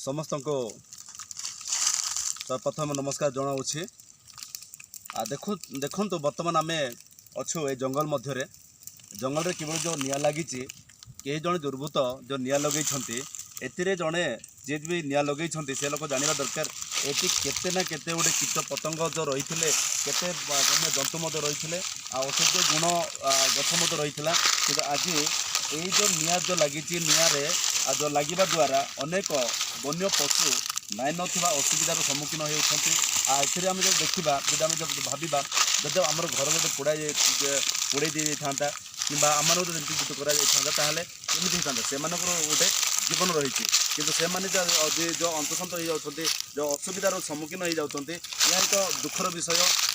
ସମସ୍ତଙ୍କୁ ପ୍ରଥମେ ନମସ୍କାର ଜଣାଉଛି। ଆଉ ଦେଖନ୍ତୁ, ବର୍ତ୍ତମାନ ଆମେ ଅଛୁ ଏ ଜଙ୍ଗଲ ମଧ୍ୟରେ। ଜଙ୍ଗଲରେ କିଭଳି ଯେଉଁ ନିଆଁ ଲାଗିଛି, କେହି ଜଣେ ଦୁର୍ବୃତ୍ତ ଯେଉଁ ନିଆଁ ଲଗେଇଛନ୍ତି। ଏଥିରେ ଜଣେ ଯିଏ ବି ନିଆଁ ଲଗେଇଛନ୍ତି, ସେ ଲୋକ ଜାଣିବା ଦରକାର ଏଠି କେତେ ନା କେତେ ଗୋଟେ କୀଟ ପତଙ୍ଗ ଯେଉଁ ରହିଥିଲେ, କେତେ ବନ୍ୟ ଜନ୍ତୁ ମଧ୍ୟ ରହିଥିଲେ ଆଉ ଔଷଧୀୟ ଗୁଣ ଗଛ ମଧ୍ୟ ରହିଥିଲା। କିନ୍ତୁ ଆଜି ଏଇ ଯେଉଁ ନିଆଁ ଯେଉଁ ଲାଗିଛି, ନିଆଁରେ ଆଉ ଯେଉଁ ଲାଗିବା ଦ୍ୱାରା ଅନେକ ବନ୍ୟ ପଶୁ ନାଇଁ ନଥିବା ଅସୁବିଧାର ସମ୍ମୁଖୀନ ହେଉଛନ୍ତି। ଆଉ ଏଥିରେ ଆମେ ଯଦି ଦେଖିବା, ଯଦି ଆମେ ଯଦି ଭାବିବା, ଯଦି ଆମର ଘର ଯଦି ପୋଡ଼େଇ ଦିଆଯାଇଥାନ୍ତା କିମ୍ବା ଆମମାନଙ୍କୁ ଯଦି ଏମିତି ଯଦି କରାଯାଇଥାନ୍ତା, ତାହେଲେ କେମିତି ହେଇଥାନ୍ତା? ସେମାନଙ୍କର ଗୋଟେ ଜୀବନ ରହିଛି। କିନ୍ତୁ ସେମାନେ ଯେଉଁ ହନ୍ତସନ୍ତ ହେଇଯାଉଛନ୍ତି, ଯେଉଁ ଅସୁବିଧାର ସମ୍ମୁଖୀନ ହେଇଯାଉଛନ୍ତି, ଏହା ଏକ ଦୁଃଖର ବିଷୟ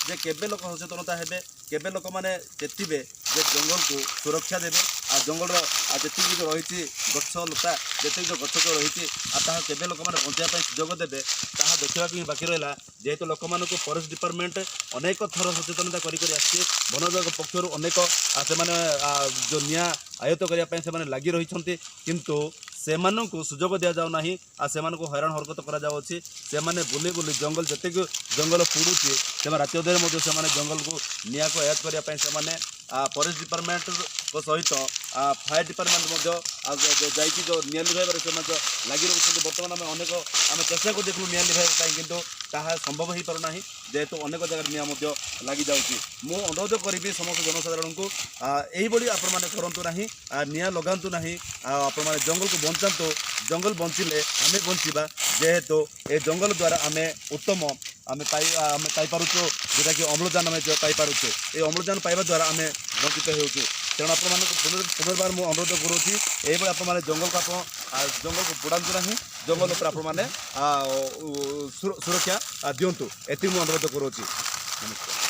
ଯେ କେବେ ଲୋକ ସଚେତନତା ହେବେ, କେବେ ଲୋକମାନେ ଚେତିବେ ଯେ ଜଙ୍ଗଲକୁ ସୁରକ୍ଷା ଦେବେ ଆଉ ଜଙ୍ଗଲର ଆଉ ଯେତିକି ଯେଉଁ ରହିଛି ଗଛ ଲତା, ଯେତିକି ଯେଉଁ ଗଛ ଯେଉଁ ରହିଛି, ଆଉ ତାହା କେବେ ଲୋକମାନେ ବଞ୍ଚାଇବା ପାଇଁ ସୁଯୋଗ ଦେବେ, ତାହା ଦେଖିବାକୁ ହିଁ ବାକି ରହିଲା। ଯେହେତୁ ଲୋକମାନଙ୍କୁ ଫରେଷ୍ଟ ଡିପାର୍ଟମେଣ୍ଟ ଅନେକ ଥର ସଚେତନତା କରି କରି ଆସିଛି, ବନ ବିଭାଗ ପକ୍ଷରୁ ଅନେକ ସେମାନେ ଯେଉଁ ନିଆଁ ଆୟତ୍ତ କରିବା ପାଇଁ ସେମାନେ ଲାଗି ରହିଛନ୍ତି, କିନ୍ତୁ ସେମାନଙ୍କୁ ସୁଯୋଗ ଦିଆଯାଉ ନାହିଁ ଆଉ ସେମାନଙ୍କୁ ହଇରାଣ ହରକତ କରାଯାଉଅଛି। ସେମାନେ ବୁଲି ବୁଲି ଜଙ୍ଗଲ, ଯେତିକି ଜଙ୍ଗଲ ପୋଡ଼ୁଛି, ସେମାନେ ରାତି ଅଧରେ ମଧ୍ୟ ସେମାନେ ଜଙ୍ଗଲକୁ ନିଆଁକୁ ଆୟତ୍ତ କରିବା ପାଇଁ ସେମାନେ ଫରେଷ୍ଟ ଡିପାର୍ଟମେଣ୍ଟଙ୍କ ସହିତ ଫାୟାର ଡିପାର୍ଟମେଣ୍ଟ ମଧ୍ୟ ଆଉ ଯାଇକି ଯେଉଁ ନିଆଁ ଲିଭାଇବାରେ ସେମାନେ ଯେଉଁ ଲାଗି ରହୁଛନ୍ତି। ବର୍ତ୍ତମାନ ଆମେ ଅନେକ ଆମେ ଚେଷ୍ଟା କରି ଦେଖିଲୁ ନିଆଁ ଲିଭାଇବା ପାଇଁ, କିନ୍ତୁ ତାହା ସମ୍ଭବ ହେଇପାରୁନାହିଁ, ଯେହେତୁ ଅନେକ ଜାଗାରେ ନିଆଁ ମଧ୍ୟ ଲାଗିଯାଉଛି। ମୁଁ ଅନୁରୋଧ କରିବି ସମସ୍ତ ଜନସାଧାରଣଙ୍କୁ, ଏଇଭଳି ଆପଣମାନେ କରନ୍ତୁ ନାହିଁ, ନିଆଁ ଲଗାନ୍ତୁ ନାହିଁ ଆଉ ଆପଣମାନେ ଜଙ୍ଗଲକୁ ବଞ୍ଚାନ୍ତୁ। ଜଙ୍ଗଲ ବଞ୍ଚିଲେ ଆମେ ବଞ୍ଚିବା, ଯେହେତୁ ଏ ଜଙ୍ଗଲ ଦ୍ୱାରା ଆମେ ଉତ୍ତମ ଆମେ ପାଇପାରୁଛୁ, ଯେଉଁଟାକି ଅମ୍ଳଜାନ ଆମେ ଯେଉଁ ପାଇପାରୁଛୁ। ଏ ଅମ୍ଳଜାନ ପାଇବା ଦ୍ୱାରା ଆମେ ବଞ୍ଚିତ ହେଉଛୁ। ତେଣୁ ଆପଣମାନଙ୍କୁ ପୁନର୍ବାର ମୁଁ ଅନୁରୋଧ କରୁଛି, ଏଇଭଳି ଆପଣମାନେ ଜଙ୍ଗଲକୁ ଆପଣ ଜଙ୍ଗଲକୁ ପୋଡ଼ାନ୍ତୁ ନାହିଁ। ଜଙ୍ଗଲ ଉପରେ ଆପଣମାନେ ସୁରକ୍ଷା ଦିଅନ୍ତୁ, ଏତିକି ମୁଁ ଅନୁରୋଧ କରୁଅଛି। ନମସ୍କାର।